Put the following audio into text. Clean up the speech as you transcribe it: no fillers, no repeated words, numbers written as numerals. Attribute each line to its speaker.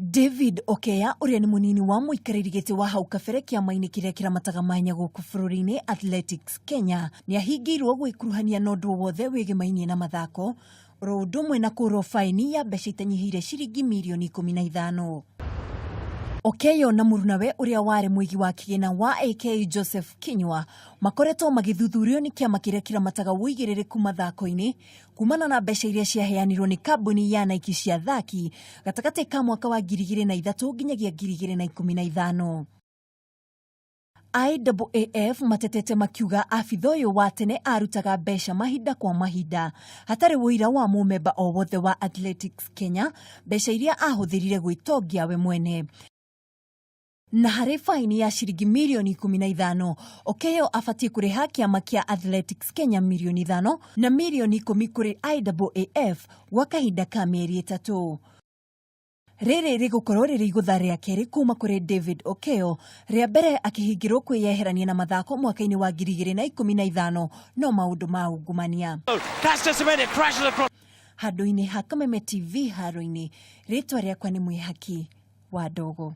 Speaker 1: David Okeya ũrĩa nĩ mũnini wa mũikarĩri gĩtĩ wa hau kabere kĩama-inĩ kĩrĩa kĩramataga mahenya gũkũ bũrũri-inĩ Athletics Kenya nĩ ahingĩirwo gwĩkuruhania na ũndũ o wothe wĩgĩmainie na mathako oro ũndũ ũmwe na kũrwo baĩni ya mbeca itanyihĩire ciringi mirioni 15. Okeyo na mũrunawe ũrĩa warĩ mũigi wa kĩgĩna wa AK Joseph Kinyua makoretwo magĩthuthurio nĩ kĩama kĩrĩa kĩramataga ũigĩrĩrĩku mathako-inĩ kumana na mbeca iria ciaheanirwo nĩ kambuni ya Nike cia athaki gatagatĩ ka mwaka wa 2003 nginyagia 2015. IAAF matetete makiuga abitha ũyũ wa tene arutaga mbeca mahinda kwa mahinda hatarĩ ũira wa mũmemba o wothe wa Athletics Kenya, mbeca iria ahũthĩrire gwĩtongia we mwene. Na harĩ faini ya ciringi mirioni 15, Okeyo abatiĩ kũrĩha kĩama kĩa Athletics Kenya mirioni 5 na mirioni 10 kũrĩ IAAF gwa kahinda ka mĩeri 3. Rĩrĩ rĩgũkorwo rĩrĩ igũtha rĩa kerĩ kuma kũrĩ David Okeyo, rĩa mbere akĩhingĩrwo kwĩyeherania na mathako mwaka-inĩ wa 2015 no maũndũ ma ungumania. Handũ-inĩ ha Kameme TV haro-inĩ, rĩtwa rĩakwa nĩ Mwĩhaki wa Ndogo.